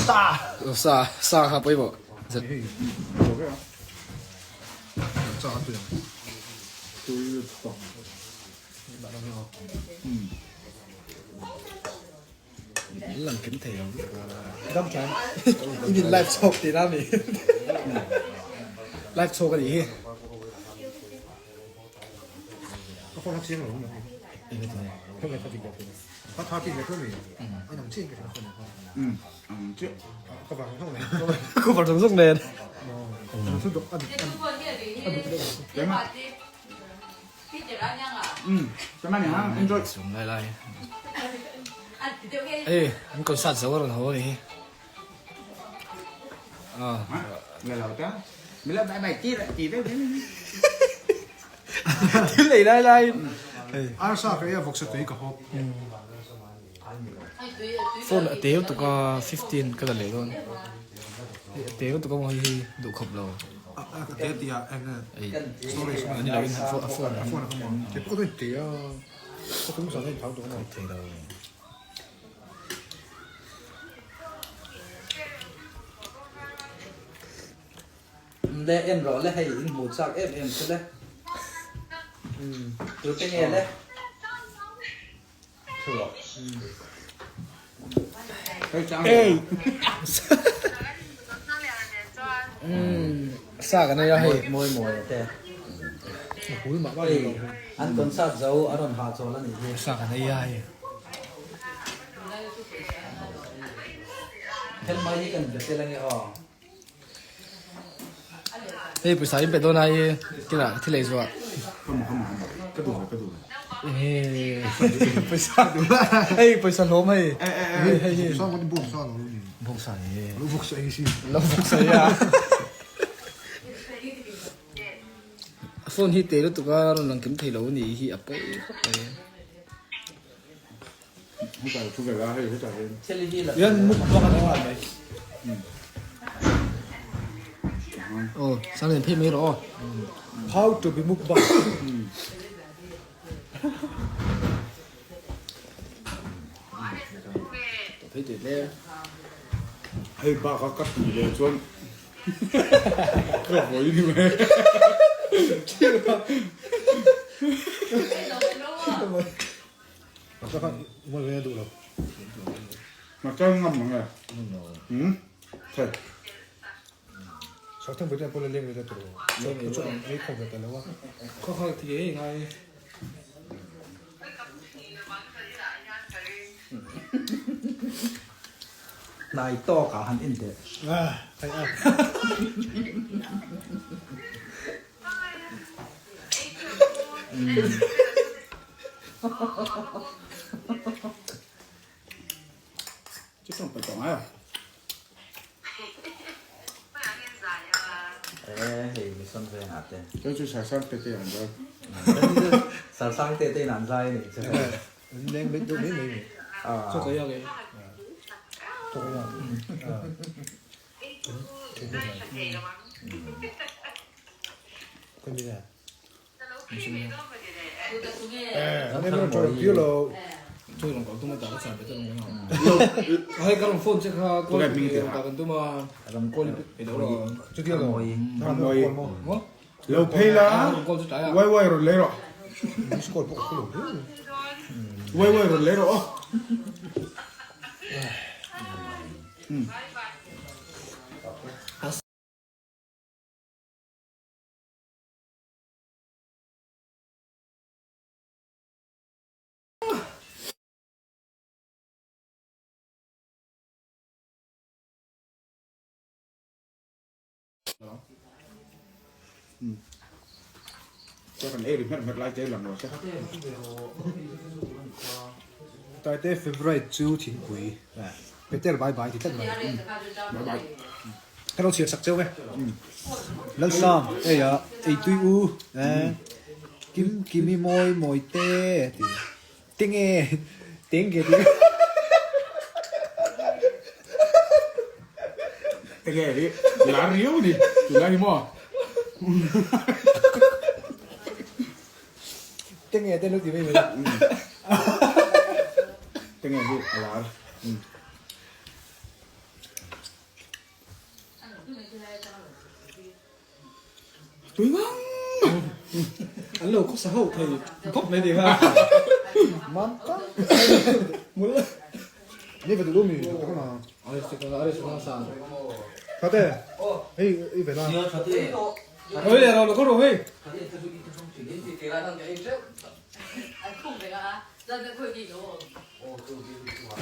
Sa! Sa, sa kha pawimawh. Lang kim thei lo. Dam than. In in live chok ti na mi. Live chok ani hi. Ka phone hak siang lo na. Ka tha ti le ko mi. An ang chin ka phone ka. Um ang che. Ka vang hong ne. Ko var zong zong nen. Su dok an. Tema. Um tema ni ha enjoy. Sum lai lai. Ei, an concert zo ron ho ni hi. Ah. Người đầu ta. Mình là bài bài chi lại chi đấy. Thil ei lai lai. Arsa ka ia vawksa tui ka hawp. Phone a teu tuk a 15 ka la leh dawn. A teu tuk a maw hi duh khawp lo. A te ti a eng storage ani lo in a phone a phone a ka maw. Ke pawh ka te a. Ka tum sa nei thau duh a maw. Thei lo. Le en rawh le hei in hmuh chak em em chu le. Tu te nge le. Ei. Sa kan ei a hei. Mawi mawi te. Hei an concert zo a rawn hahchawl a nih hi. Sa kan ei a hei. Helmai hi kan be tel ange aw. Hei pawisa in pe dawn a i kinah thil ei zuah. Ka duh ka duh. Pawisa hei pawisa hlawm hei. Hei hei hei. Sang kan bawng sa lo ni. Bawng sa ni. Lo vawk sa ei si. Lo vawk sa ia. Phone hi te lutuk a rawn lang kim thei lo ni hi a pawi khawp mai. Yan mukbang ani nghal mai. Aw sang lian phei mai rawh aw. How to be mukbang. Phei tui hle. Hei bak a ka tui leh chuan ka hawi ni mai. Mà cho ngâm mọi người. Ừ. Thôi. Khaw khaw ti ei ngai. Hnai tawk ah han en teh. E hei mission vengah te. Cho chú sar sang te te an zai. Sar sang te te in an zai a nih chu. Leng bit deuh mai mai mai. Chaw ka iak e. Chaw ka iak. Kan ni a. Lo phei la, wai wai rawn lei rawh. Wai wai rawn lei rawh aw. Cho kan ei ri hmer hmer lai te lang lo che. Taite favorite chu thingpui. Peter bye bye ti tlat mai. Bye bye. Ka lo chhiar sak cheu e. Lalsam, ei a, ei tui u, eh, kim kimi mawi mawi te ti. Tinge, tenge ti. Tinge hi lar riau ni, tunlai hi maw. Tinge te lo ti mai mai. Tinge hi a lar. Tui ngang mai. An lo khawsa ho thei khawp mai tih kha. Mam tak. Mul. Ni ve duh mi ka na. Are se ka are se na san. Thate. Hei i ve la. Oi le ro lo ko ro hei.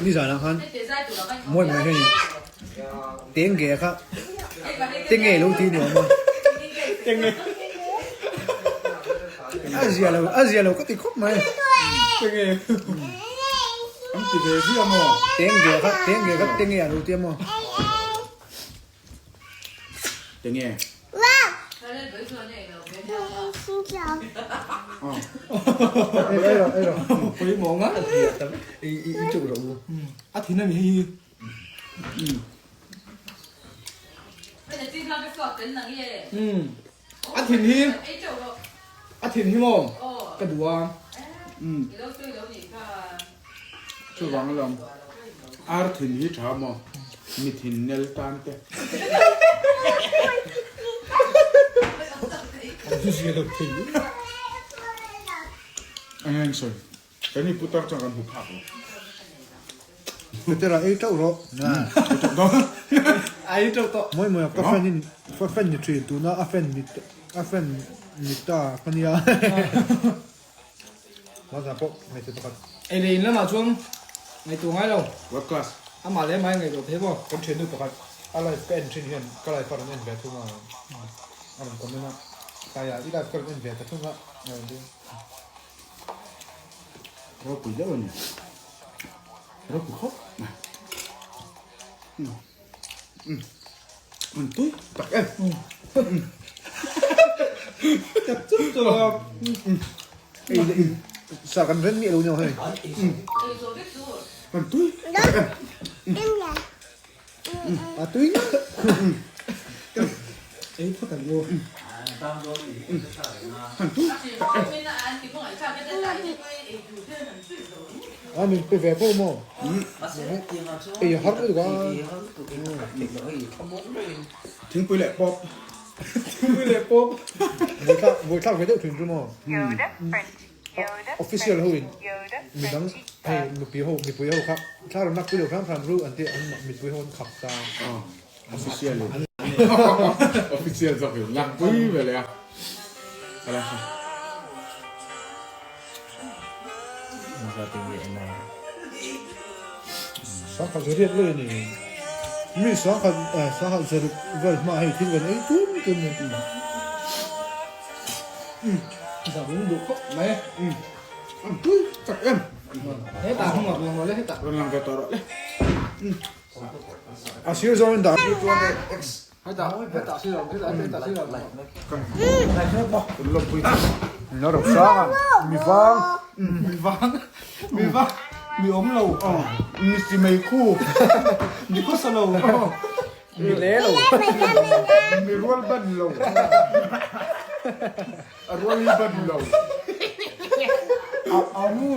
Ni zan ah khan mawi mai hian teng ge kha teng nge lo ti ni awm a a zia lo a zia lo ka ti khawp mai teng nge an ti ve zia maw teng ge kha teng ge kha teng nge a lo ti a maw. Tinge? A thin a ni hei hi. A thin hi a thin hi maw ka duh a. Chuvang alawm ar thin hi tha maw mi thin nel tan te. Eng sawi kan i putar chuan kan hmu phak lo. Petera ei teuh rawh. Ei teuh tawh. Mawi mawi a ka fan in ka fan ni thin tuna a fan ni a fan ni ta ka nia. Hmanah pawh hmeichhe pakhat. Ei leh in lamah chuan ngaihtuah ngai lo. What class? Amah leh amah in ngaihtuah thei maw? Kan thiannu pakhat a live ka en thin hian ka live a rawn en ve thung a, a rawn comment a, Taia i live ka rawn en ve ta thung a, a rawn ti. Ropui deuh a ni. Ropui khawp mai. An tui tak em. Chap chup chup a. Ei leh in sa kan ren miah lo nia hei. An tui tak em. A tui ngei. Ei phawt ang u. An tui tak em. A min pe ve pawh maw? Ei har lutuk a. Thingpui leh pawp. Thingpui leh pawp. Buaithlak ve deuh thin chu maw? Official ho in midang hei mipui ho mipui ho kha thla rawn lakpui lo hram hram ru an ti an mipui ho an khap ta. Official in official zawk in lakpui ve leh a. Sangkhat zariat leh a ni. Mi sangkhat sangkhat zaruk vel hma hei thil kan ei tum tum a ni. Zarung duh khawp mai. An tui tak em. Hetah hmang a ruang rawh le hetah. Rawn lang ve tawh rawh le. A sir zawng in dah. Mi vang mi vang mi vang mi awm lo mi si mei khu mi khawsa lo mi le lo mi rual ban lo a rual hi ban lo a amu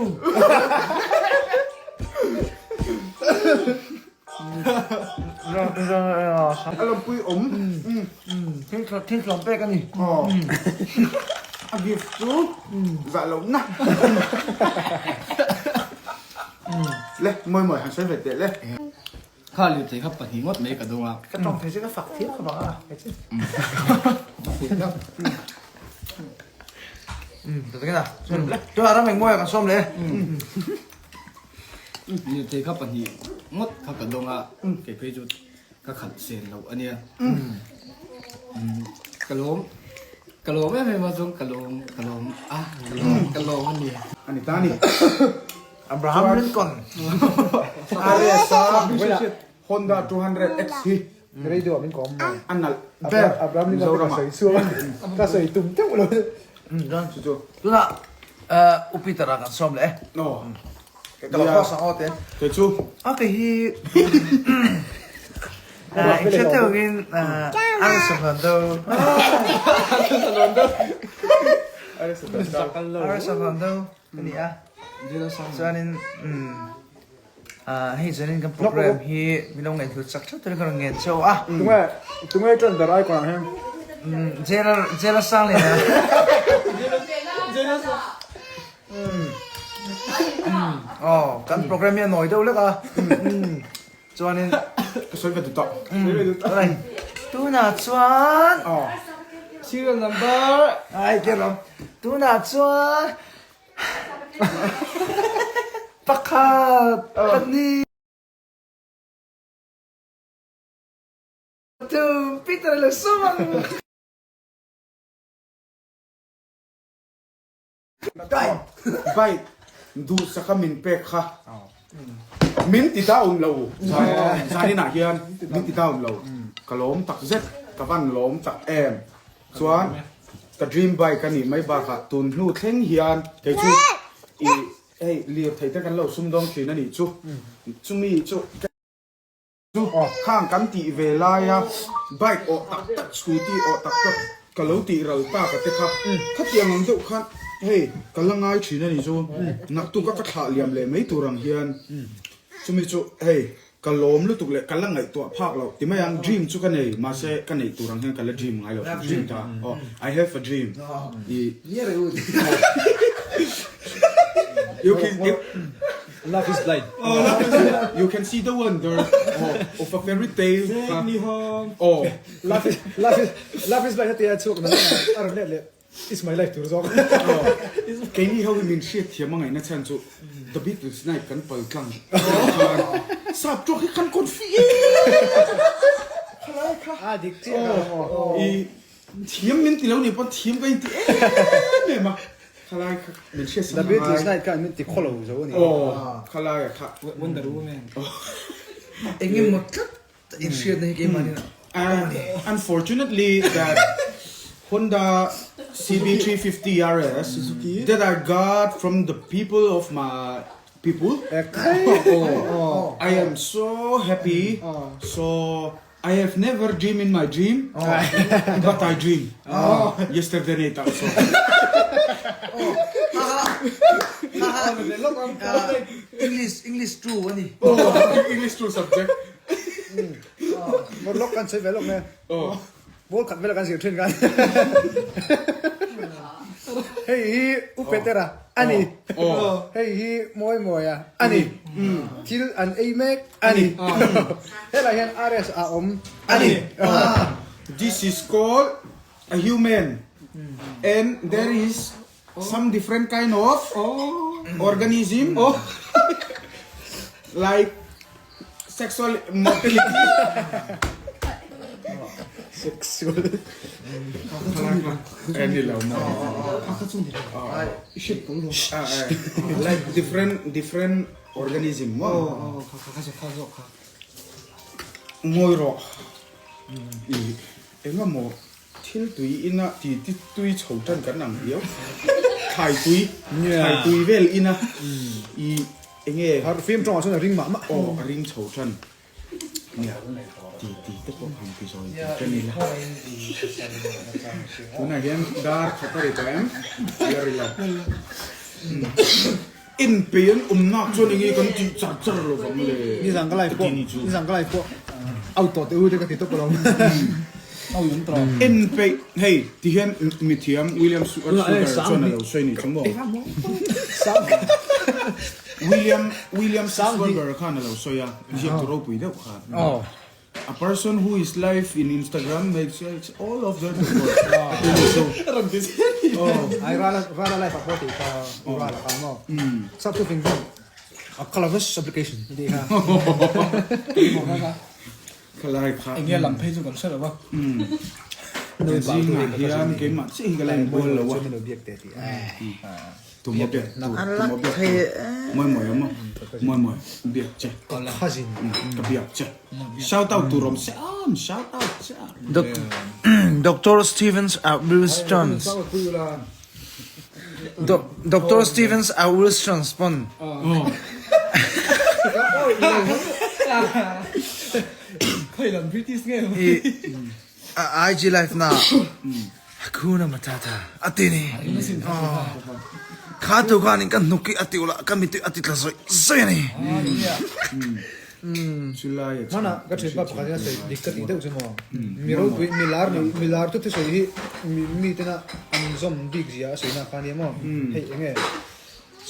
A lawmpui awm. Thil tlawm pek a ni. A gift chu zah loh na. Le mawi mawi han sawi ve teh le. Kha lirthei kha pahnih ngawt mai ka dawng a. Ka tawng thei chu ka fak thiam khawp ang a. Tunah ram engmawi ah kan sawm leh. Lirthei kha pahnih ngawt kha ka dawng a, kei phei chu ka khalh sen loh a nia. Ka lawm, ka lawm em em a chuan ka lawm, ka lawm a, ka lawm, ka lawm a ni. A ni ta a ni. Abraham Lincoln. Honda 200 X hi Radio ah min kawm maw? A nalh ber Abraham Lincoln Mizoram ah. ka sawi chuan ka sawi tum teuh lo. Chu chu. Tunah U Peter ah kan sawm leh e. Aw. Ka lo cross ang aw te. Kei chu. A kei hi inhriat deuh angin Arison Lando. Arison Lando ka ni a. Chuanin. Hei chuanin kan program hi min lo ngaihhlut chak theuh turin ka rawn ngen cheu a. Tunge tunge tan ber icon ah hian? Jail jail a sang leh a. Aw kan program hi a nawi deuh lek a. Chuanin Ka sawi ve duh tawh. Tunah chuan Serial number Ai ke rawh. Tunah chuan Pakhat, pahnih, pathum, Peter a lo sawm ang. Bike duhsaka min pek kha min ti down lo zaninah hian min ti down lo ka lawm tak zet ka van lawm tak em chuan ka dream bike a nih mai bakah tun hnu thleng hian kei chu i hei lirthei te kan lo sumdawng thin a nih chu chumi chu Chu khang kan tih ve laia bike awh tak tak scooty awh tak tak ka lo tih ral tak a te kha khatiang ang deuh khan hei ka la ngai thin a ni chu naktuk a ka thlah liam leh mai tur ang hian chumi chu hei ka lawm lutuk leh ka la ngaihtuah phak loh ti mai ang dream chu ka nei mahse ka neih tur ang hian ka la dream ngai lo dream ta aw I have a dream i you can Love is blind. Oh, love is blind. You can see the wonder oh, of a fairy tale. Take me home. Oh. Love is love is love is blind atia chhuak na a rawn let leh It's my life tur zawk. Keini ho hi min hriat thiam a ngaihna chhan chu The Beatles night kan pal tlang. Sap tawk hi kan confi em. Khalai kha. A dik chiah ka Oh. I thiam min ti lo ni pawn thiam ka inti em em a. Khalai kha min hriat The Beatles night khan min ti khawlo zo a ni. Aw, khalai a kha. Wonder Woman. Eng emaw tlat in hriatna hi keimah nen a awm a ni. Unfortunately that Honda CB350 RS that I got from the people of my people oh I am so happy so I have never dream in my dream but I dream yesterday night also. English English true a ni. English true subject. Mawt lawk kan sawi ve lawk nge. Ball khat vela kan zir thin khan. Hei hi U Petera a ni. Hei hi Mawi Mawia a ni. Thil an ei mek a ni. Helai hian RS a awm a ni. This is called a human and there is some different kind of organism like sexual motility. Sexual. Like different different organism maw? Ngawi rawh. I engemaw Thil tui ina ti ti tui chho tan kan ang viau. Thlai tui, thlai tui vel ina i enge. Har fim tawngah chuan a ring mah mah. Aw a ring chho tan. Nia ti ti te pawh han ti zawi ti tan ila. Tunah hian dar khat a ri tawh em? La ri lo. En pei an awm nak chuan enge kan tih char char lo vang le. Nizan ka live pawh nizan ka live pawh out tawh teh u te ka ti tawp alawm. En pei hei ti hian mithiam William Sugar chuan a lo sawi ni chu maw? William William Sugar khan a lo sawi a, ziak tu ropui deuh khan. A person who is live in Instagram makes all of their work. Ai rala rala live a pawh tih kha rala kha maw sub chu fing vang a calavesh application tih kha Khalai kha Enge lam phei chu kan hre lo va. Zingah hian keimah chiah hi ka la inbual lo a. Tumaw biak tumaw biak che mawi mawi a maw mawi mawi biak che ka biak che shout out tur awm siam shout out chiah. Doctor Stevens a Wilson's Doctor Stevens a Wilson's pawn. I IG live na Hakuna Matata a ti ni. Kha tu khanin ka hnuk hi a ti ulh a, ka mitui a ti tla zawih zawih a ni. Hmana ka thianpa pakhat hian a sawi dik ka tih deuh chu maw? Mi ropui, mi lar ni, mi lar tu thusawi hi mi mi tena an zawm bik zia a sawi na kha nia maw? Hei eng nge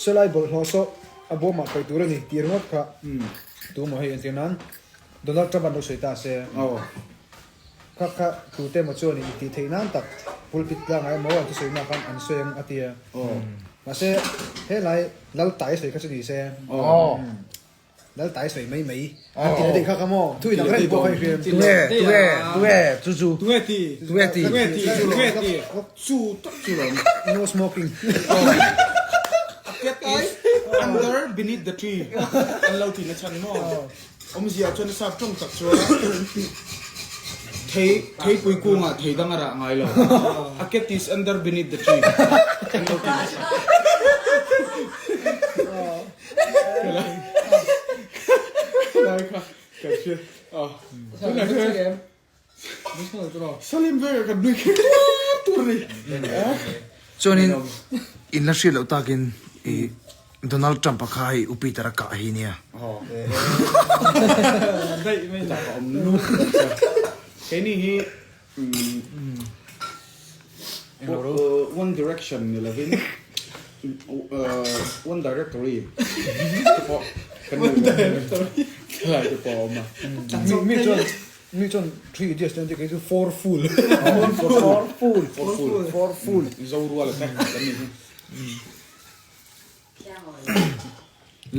sawlai bawlhhlawh saw a bawmah paih tur a ni tih ringawt kha tu maw hei entir nan Donald Trump an lo sawi ta se. Kha kha tute emaw chuan in tih theih nan tak pulpit tlangah emaw an thusawi nak khan an sawi ang a ti a. Mahse helai lal tai sawi kha chu ni se. Lal tai sawi mai mai an ti leh daih kha kha maw? Thu inang reng pawh kha i hria em? Tunge tunge tunge chu chu Tunge ti tunge ti tunge ti tunge ti Chu tak chu lo. No smoking. A cat is under beneath the tree an lo ti na chhan maw? Awmzia chuan a sap tawng tak chuan thei theipui kungah thei dang a rah ngai lo. A cat is under beneath the tree. An lo ti nasa. Helai kha kan hria. Tunah hian Salim veka kan nui khi tur tur ni. Chuanin in la hriat loh takin i Donald Trump a kha hei U Peter a kah hi nia. Keini hi One Direction ni lovin One Directory te pawh kan nei lo. Helai te pawh a awm a. Mi chuan Mi chuan Three Idiots te an ti kei chu Four Fool. Four Fool. Four Fool. Four Fool. Zoruala te kan nih hi.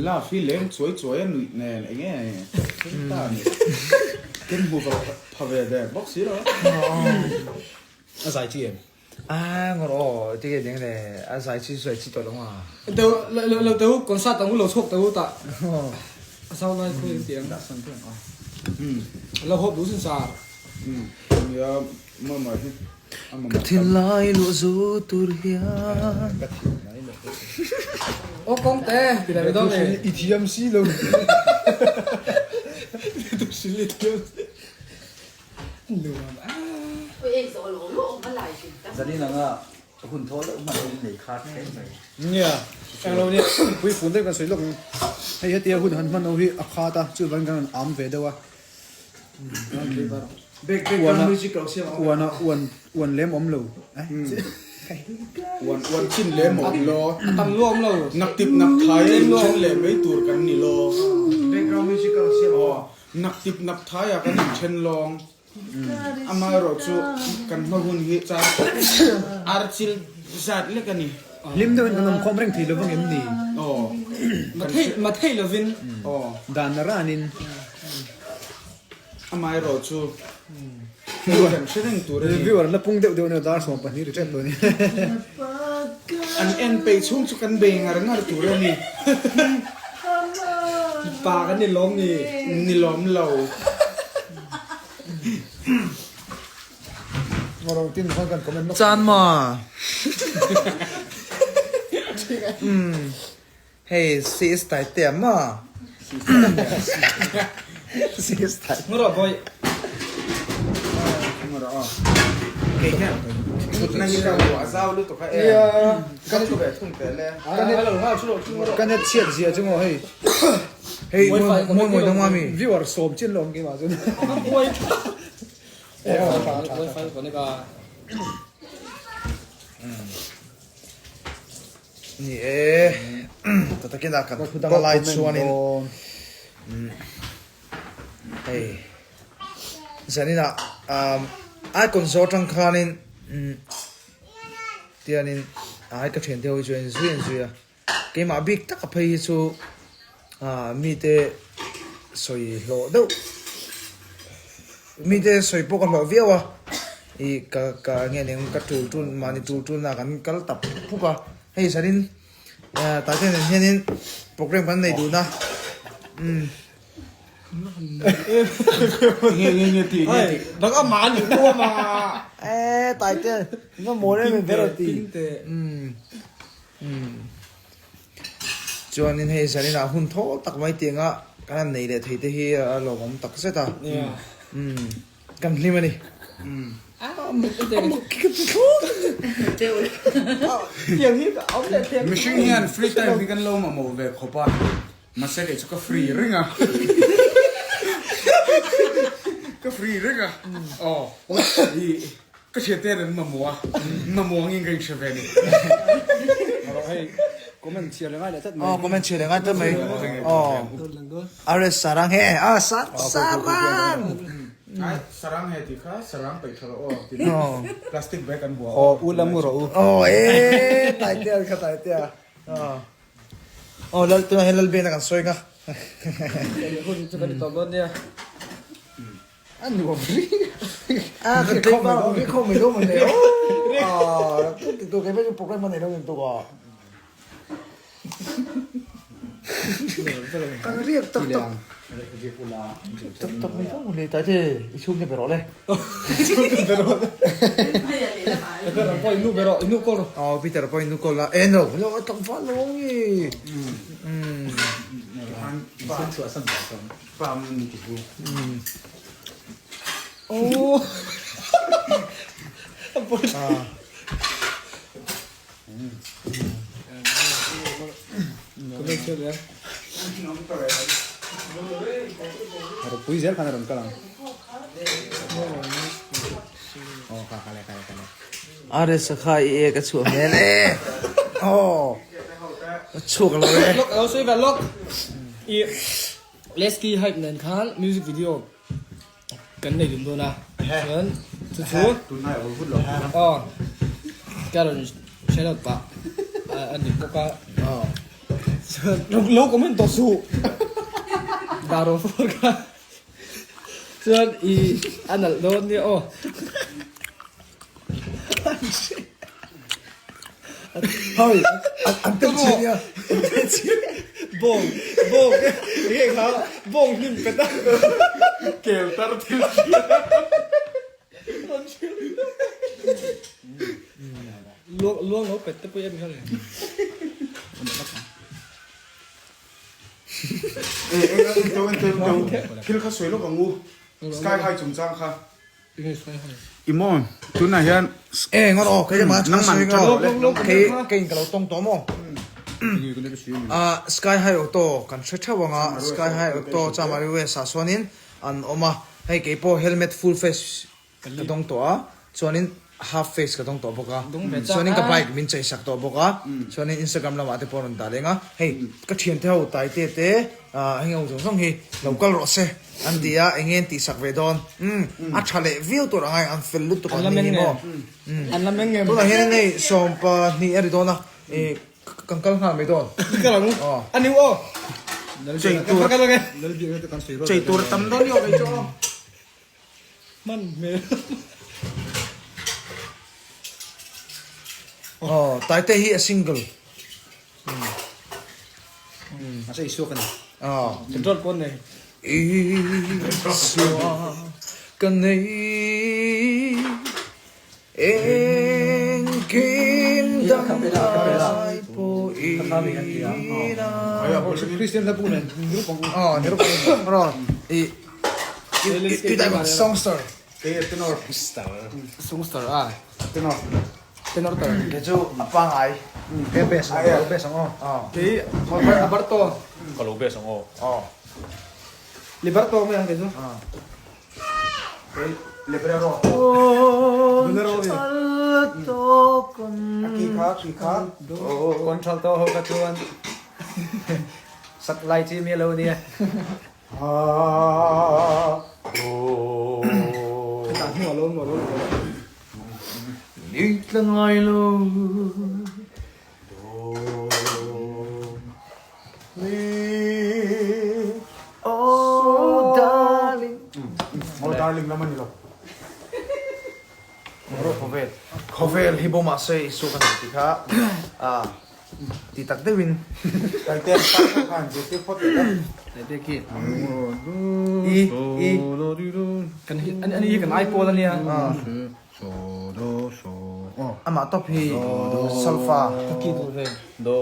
Love hi leng chuai chuai a nuih nen eng nge thleng ta a ni. Ken hmu va pha ve der bawk si lo a. A zai chi em? A ngawr aw ti nge ding le a zai chi zai chi tawh lo nga. Teu lo lo teu concert ang u lo chhuak teu tah a sau lai khawi an ti ang. Lo hawp duh sin sar. Nia mama hi a mama Ka thinlai luah zo tur hian. Ka thinlai luah zo tur. Aw kawng te ti lai dawn e. I thiam si lo. Sil i thiam si. Nuam a. Zanin anga hun thawl deuh hman in nei khat hle mai. Nia, englo nia, pui fun deuh kan sawi lawk ang. Hei hetia hun han hman ho hi a khat a, chuvangin kan rawn am ve deuh a. Uan a, uan a, uan, uan lem awm lo. Uan, uan chin lem awm lo. A tam luah awm lo. Nak tip nak thai in then leh mai tur kan ni lo. Aw, nak tip nak thai ah kan in then lawng. Amaherawhchu kan hma hun hi char archil zat lek a ni. Hlim deuhin kan awm khawm reng thei lovang em ni? Aw. Ma thei lovin. Aw. Dan na ranin. Amaherawhchu hei kan hre reng tur a ni. Reviewer la pung deuh deuh nia dar 12 ri tep tawh a ni. An en peih chhung chu kan bei ngar ngar tur a ni. Pa kan ni lawm ni. Ni lawm lo. Chan maw? Umm hei sis tai te a maw? Sis tai. Ngawrh boy. Ngawrh aw. Kei hian thutna hi ka ruah zau lutuk a e. Ka thu ve thung teh le. Ka net chhiat zia chu maw hei. Hei mawi mawi dang mami. Viewer sawm chin lo ang keimah chuan. Wifi connect a. Ni e tatakin a kan thu dang lai chuanin hei zanin ah icon zawh atang khanin tianin ai ka thiante ho hi chuan zui an zui a. Keimah bik taka phei hi chu mite sawi hlawh deuh mite sawi pawh ka hlawh viau a ih ka ka nge ning ka tul tul mahni tul tul na kan kal tap phuk a hei zanin tah te nen hianin program kan nei dun a umm. Nge nge nge ti nge ti Dang a ma ni ku ma. Eh taite nga mawl em em ber a ti. Umm. Umm. Chuanin hei zaninah hun thawl tak mai tianga kan han nei leh thei te hi a lawmawm tak zet a. Umm. Kan hlim a ni. Umm. Mihring hian free time hi kan lo mamawh ve khawp a, mahse kei chu ka free reng a. Ka free reng a, aw i ka hriat te an mamawh a, mamawh angin ka inhre ve a ni. Comment chhiar leh ngai leh tlat mai. Aw comment chhiar leh ngai tlat mai. Aw RS Sarang he a Sarang. Ai sarang he tih kha sarang peih tha rawh aw tih plastic bag an bua aw u lam u rawh u aw e taitea kha taitea aw lal tuna hian lal biakna kan sawi nga hun chu kan tawp dawn nia a nuam ri a kan tlei pa ri kho mai lo man le aw a tu tu ke pe program man nei lo tu ko Kan riak tak tak tak tak mai fo le tai te i chhung te be rawh le Peter pawh inu be rawh inu call rawh aw Peter pawh inu call la e no lo a tam fal lo nge oh Ropui zel khan a rawn kal ang. Aw kha kha le kha le kha le. Are sakha i ek a chhuah hmel e. Aw. A chhuak lo e. Lok lo sawi ve lok. I Lesky hype nen khan music video Kan nei dun dawn a, chuan chu chu aw ka rawn hre lo pah a ni bawk a, chuan lo comment tawh suh dah rawh fur kha chuan i a nalh dawn nia aw. Hoi an tel chi nia an tel chi bawng bawng nge kha bawng hnim pet a kel tar thil luang luang lo pet te pawh i en kha le thil kha sawi lawk ang u sky high chungchang kha I maw tunah hian E ngar aw kei ma chhan sawi nga kei kei in ka lo tawng tawh maw a sky high auto kan hre theuh anga sky high auto chamari west ah chuanin an awm a hei kei pawh helmet full face ka dawng tawh a chuanin half face ka dawng tawh bawk a chuanin ka bike min chei sak tawh bawk a chuanin instagram lamah te pawh a rawn dah leng a hei ka thiante ho taite te ah heng ho zawng zawng hi lo kal rawh se. An ti a, eng nge an tihsak ve dawn? Umm, a tha leh viau tur angai, an fel lutuk an ni hi maw? Umm, tunah hian hei 12 a ri dawn a, ih kan kal nghal mai dawn. Kal ang u, a ni u aw. Chei tur, chei tur tam dawn ni aw kei chu aw. Hman hmel. Aw, Taite hi a single. Mahse Isua ka nei. Aw. Petrol pawn nei. Isua ka nei engkim dang ai pawhin a. Christian hla bu nen nirup ang u. Aw nirup ang u. Rawn i i dai songster. Kei a tenor. Songster a. Tenor. Tenor tar. Kei chu a pangai. Kei a best ang, ka lo best ang aw. Aw. Kei Alberto. Ka lo best ang aw. Aw. Liberto mai ang kei chu. Kei Librero. Bolero ve. A ki kha, ki kha. Contralto ho kha chuan sak lai chi mi a lo nia. Ni tla ngai lo Oh darling Oh darling lam a ni lo. Khawvel khawvel hi bawm ah se Isua ka nei tih kha Ti tak deuhin. Taite an pa pawh khan zirtir phawt leh a. Taite khi. I i. Kan hi ani hi kan ai pawl ania. Amah top hi solfa. Ka ki duh ve. Do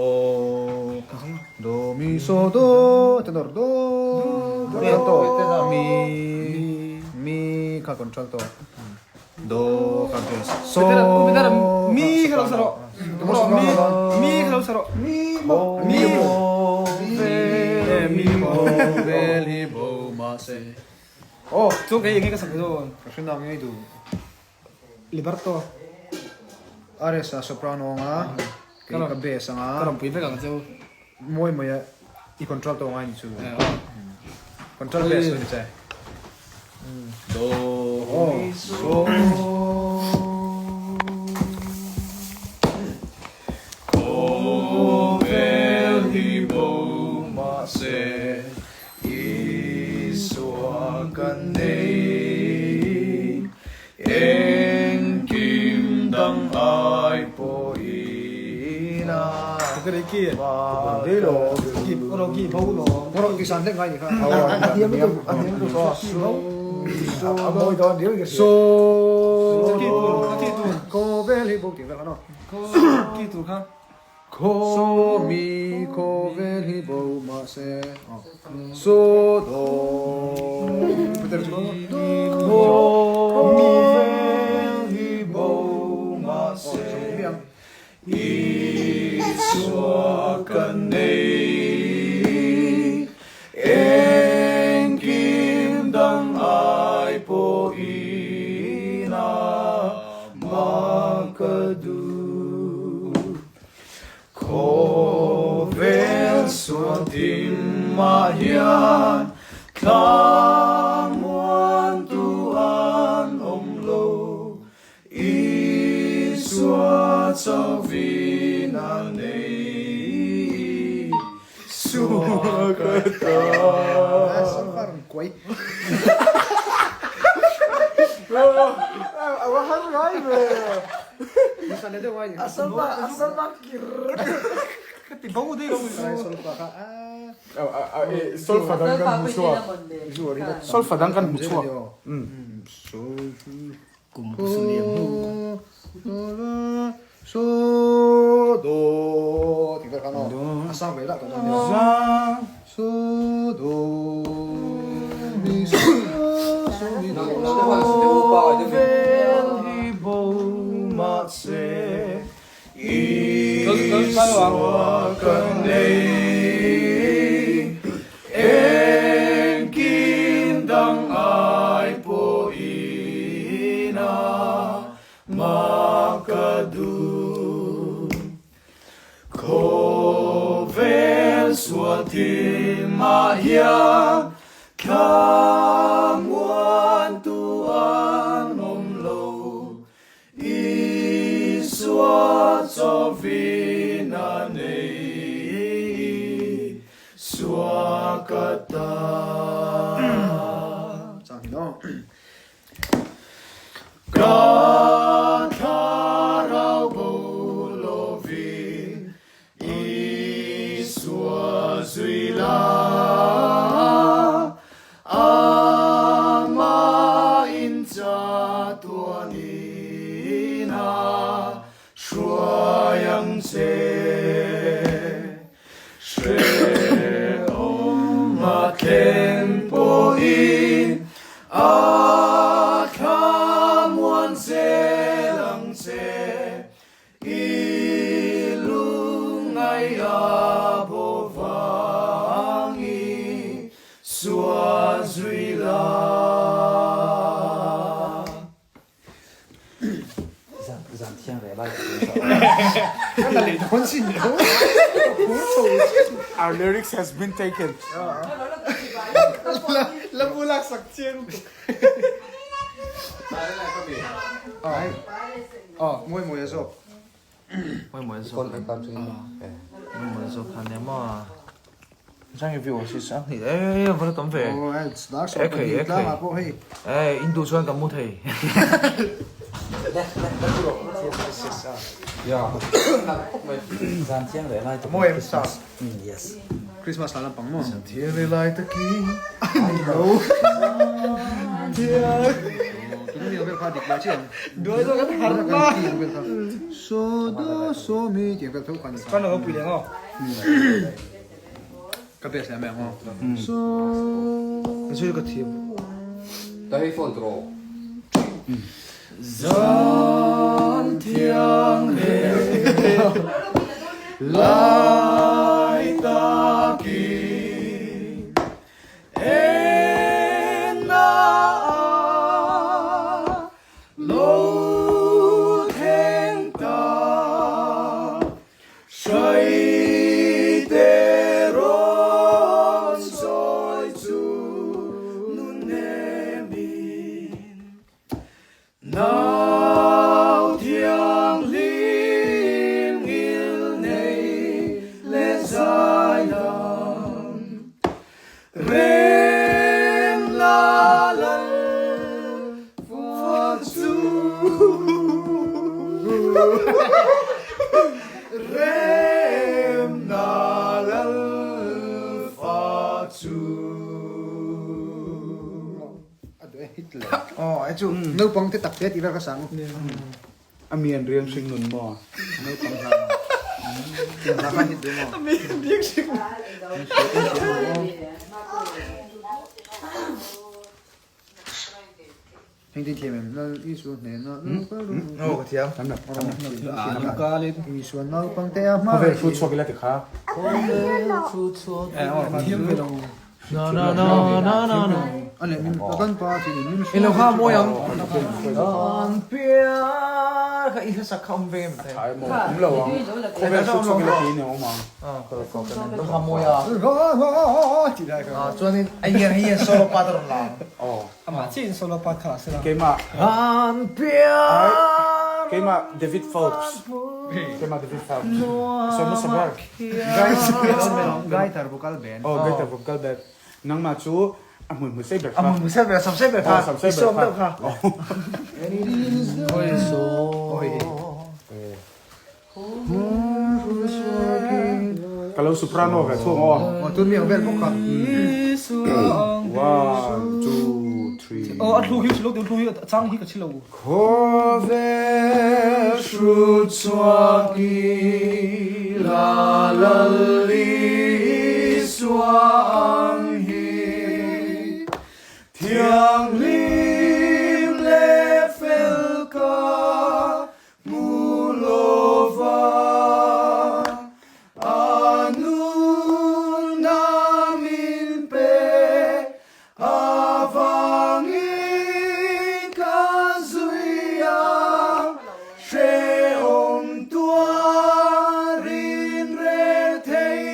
do mi so do tenor do do mi mi kha contralto. Do kan ti so Mi kha lo sa rawh. Mi mi kha lo sa rawh. Mi maw Mi mi khawvel hi bo mahse. Oh Chu kei enge ka sak dawn. Ka hre nak ngei duh. Liberto. Aresa soprano anga kei ka bass anga. Ka rawn pui vek ang cheu. Mawi mawi a i contralto angai ni chu. Contral bass chu ni che. Do mi so Khawvel hi bo mahse Isua kan nei Engkim dang ai pawhin a Khawvel hi bo mahse Isua kan nei, engkim dang ai pawhin a mah ka duh. Khawvel suatin mah hian thlamuantu an awm lo. Isua chauhin a nei Isua ka ta. Solfa dang kan hmu chhuak. Solfa dang kan hmu chhuak. Kum pasaliam hnu. So do tih vel khan aw a sang ve lah tawh dawn nia so do mi so so mi do Khawvel hi bo mahse Isua kan nei, engkim dang ai pawhin a mah ka duh. Khawvel sualthim ah hian thlamuantu an awm lo. Isua chawin a nei Isua ka ta. Ka thlarau bo lovin Isua zui la, Amah in chatuan in a hruai ang che. Hrehawm a thleng pawhin a thlamuan zel ang che. I lungngai a bo vang i sua zui la. Zan thiang ve lai. Our lyrics has been taken. Mawi mawi a zawk. Mawi mawi a zawk. Mawi mawi a zawk khan nia maw. Chang i view si sang hi e va la tam ve. E khei e khei. E in duh chuan ka mu thei. Zan thiang leh lai tak. Mawi em sa. Yes. Christmas hla lampang maw? Zan thiang leh lai takin. Ni lo. Tuna mi ang vel kha dik leh chiang. Duai zawk an har ma. So do so mi tih ang vel tho kha ni kha. Kan lo pui leh ngaw. Ka best leh mai ang aw. So Ka chu ka thiam. Ta hei phone tawh. Zan thiang leh lai takin enna ah lo thleng ta hrai te rawn sawi chu nun nemin Nau thianghlim ngil nei leh zai lam rem la lal fa chu rem na lal fa chu. Naupang te tak te tih vel ka sang. A mi an riang hring nun maw? Naupang hla tiang hla kha hit duh maw? A mi an riang hring nun. Heng tin thiam em? Lal Isua hnena lo kal ru. Aw ka thiam. Isua naupang te a hma. Khawvel thu chhuak ila ti kha. Khawvel thu chhuak ila. Thiam ve lo. Na na na na na na. I lo kha mawi ang. An piar kha i hlasak kha awm ve em thei. Thai maw awm lo ang. Khawvel hrut chhuak ila ti in awm ang. Lo kha mawi a. Chuanin a hian hei hian solo part a rawn la ang. Aw. Amah chiah in solo part kha a sela. Keimah. An piar. Keimah David Phelps. Keimah David Phelps. Sawi hmasa ber. Guitar vocal band. Aw guitar vocal band. Nangmah chu a hmui hmui sei ber kha. A hmui hmui sei ber, sam sei ber kha. Aw sam sei ber kha. I sawm deuh kha. Ka lo soprano ve thung aw. Aw tun mi ang vel bawk kha. One, two, three. Aw a thlu hi chilo tih thlu hi a chang hi ka chilo. Khawvel hrut chhuak i la lal Isua ang hi thianghlim leh fel ka hmu lo va a nunna min pe Avangin ka zui a, hrehawm tuarin rel thei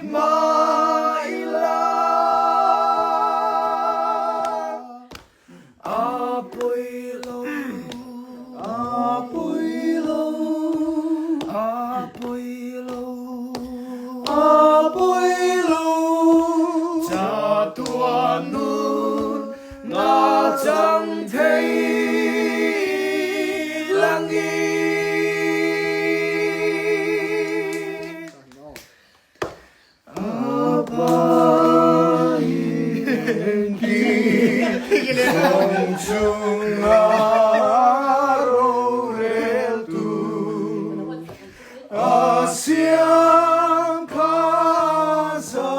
mah ila. A pawi lo, a pawi lo, a pawi lo, a pawi lo. Chatuan nun nga chang thei langin. A pa in ki zawng chunga roreltu a siam kha za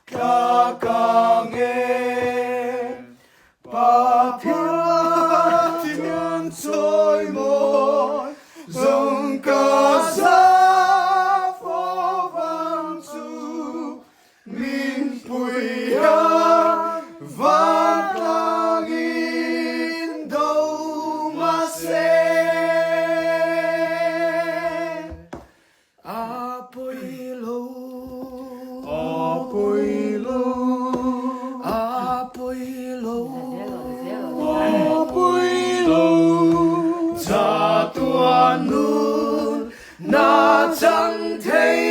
tla ka nge Pathian chawi mawi zawng ka za fo vang chu min pui a vantlang in do mahse A pawi lo, a pawi lo, a pawi lo, a pawi lo. Chatuan nun na chang thei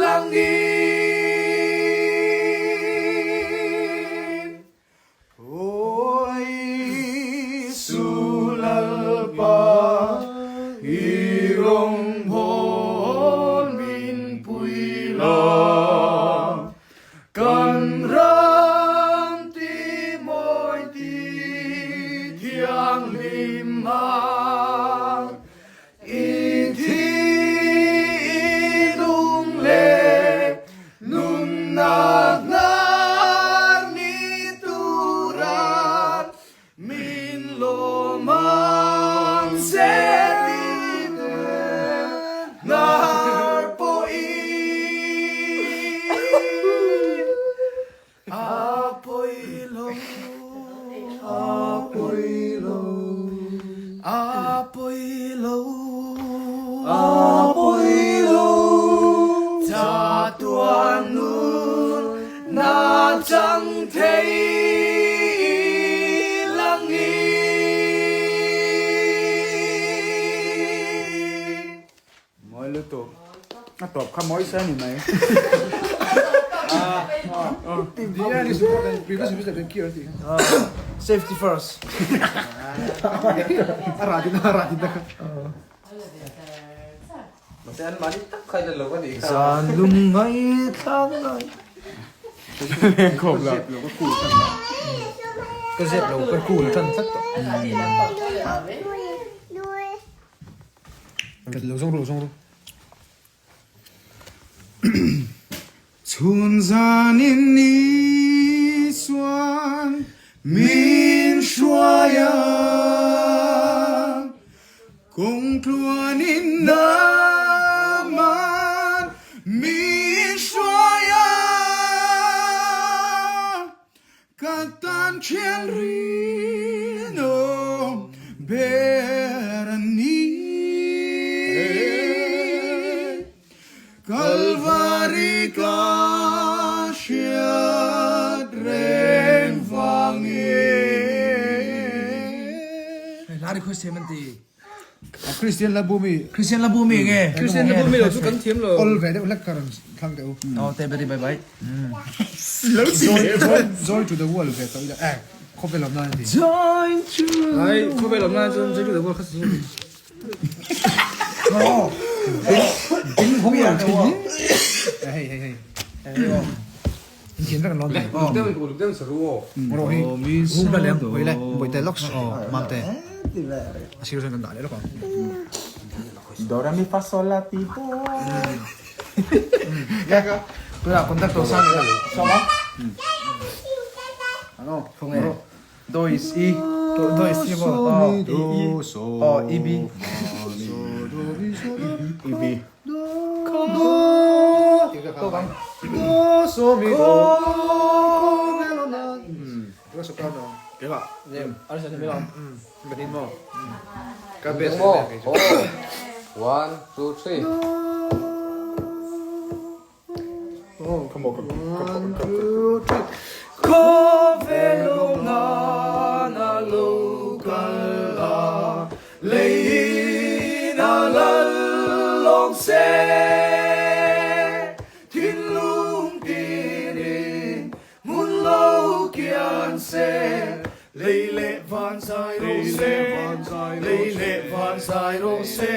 langin. Aw Isu Lalpa, i rawngbâwl min pui la, kan ram ti mawi ti thianghlim ang. I thi i nung leh nunna hnar ni turan A pawi lo A pawi lo A pawi lo A pawi lo Chatuan nun na chang thei lang i. Mawi lutuk. A tawp kha mawi se ni mai. Safety first. A rah din a rah din tak. Mahse an mahni tak kha in a lo a nih kha. Zan lungngai thlang lai. Lengkhawm la. Ka zep lo ka cool tan tlat tawh. Lo zawng ru lo zawng ru. Chhun zanin ni chuan min hruai a, kawng tluanin naman min hruai a, ka tan thian rinawm ber a ni. Kalvari ka hriat reng vangin. Hla request thiam an ti. Christian la bumi. Christian la bumi nge? Christian la bumi lo chu kan thiam lo. Ol ve deuh hlek ka rawn thlang teh u. Oh te beri bye bye. Joy to the world ve tawh ila eh khawvel awm nan a ti. Joy to Ai khawvel awm nan chuan joy to the world kha chu. Ding hawng lo thin hi. Hei hei hei. In thian vek an lawn thei. Uluk deuh uluk deuh saru aw. Rawh hi hung la lem pui le pui te lawk mam te. A sir chuan kan dah leh lawk ang. Do re mi fa sol la ti do. Tunah conductor sang leh Sama. Ano? Thung e. Do is E. Do is E maw? E E. Oh E B. E B. Do bang. Do so mi do. Do soprano. Keimah. Batin maw? Ka best Maw. One, two, three. Khawvel awm nan a lo kal a, leiin a lal lawm se. Thinlung tinin hmun lo kian se, lei leh van zai rawh se, lei leh van zai rawh se,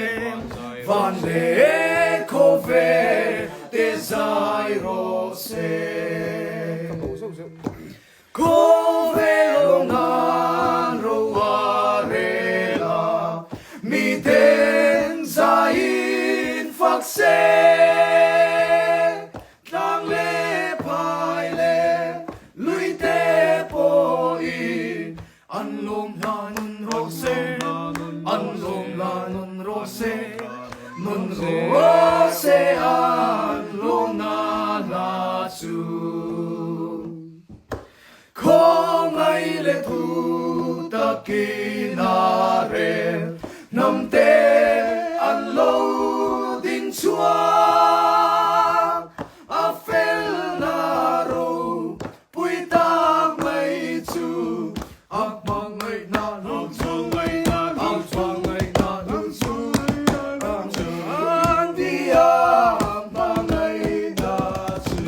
van leh khawvel te zai rawh se. Khawvel awm nan ro a rel a, miten zaiin fak se. Tlang leh phai leh lui te pawhin an lawm hla nun rawh se, an lawm hla nun rawh se, nun rawh se an lawm na hla chu. Khawngaih leh thu takin a rel hnam te an lo ding chhuak a fel na ro pui tak mai chu a hmangaihna lo chu a hmangaihna lo chu an ti a hmangaihna chu.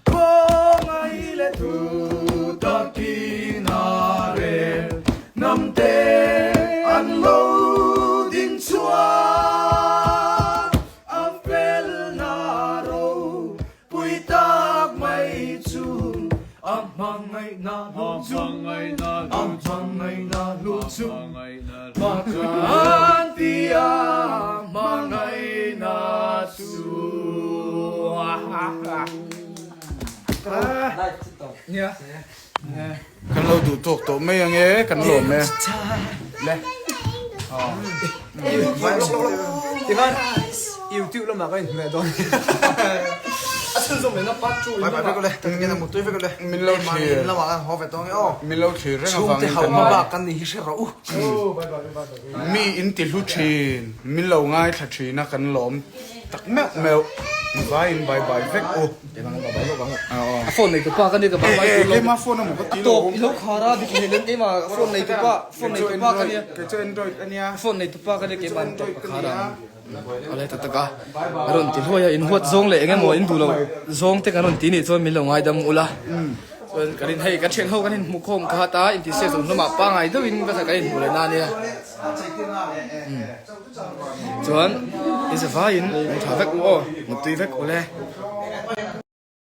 Khawngaih leh thu takin a rel hnam te an lo ding chhuak a felna ro pui tak mai chu a hmangaihna hlu chu a hmangaihna hlu chu Pathian tia hmangaihna chu. Kan lo duh tawk tawh mai ang e, kan lawm e. Le. Tikhan YouTube lamah ka inhmeh dawn. A chhunzawm lehna part 2 in Bye bye vek ule. Kan in mutui vek ule. Min lo thlir. In lamah kan haw ve tawh ange aw. Min lo thlir reng avangin Chhungte kan hauh hma bak kan nih hi hre rawh u. Mi in ti hlu thin. Min lo ngaithla thin a kan lawm tak meuh meuh. Vai in bye bye vek u. A phone nei tupa ka ni ka bye bye tur lo. Keima phone emaw ka ti lo. A tawp i lo khar a dik leh lem keima phone nei tupa phone nei tupa ka nia. Kei chu android ania. Phone nei tupa ka nia keima tawp ka khar a. Awle tak tak a a rawn ti hluai a in huat zawng leh eng emaw in duh loh zawng te kan rawn ti nih chuan min lo ngaidam ula chuan kan in hei kan thian ho kan in hmuh khawm kha ta in ti se zawng hlawmah pangai deuhin va kan in hmuh leh na ania chuan in zavaiin an tha vek u aw mutui vek ule.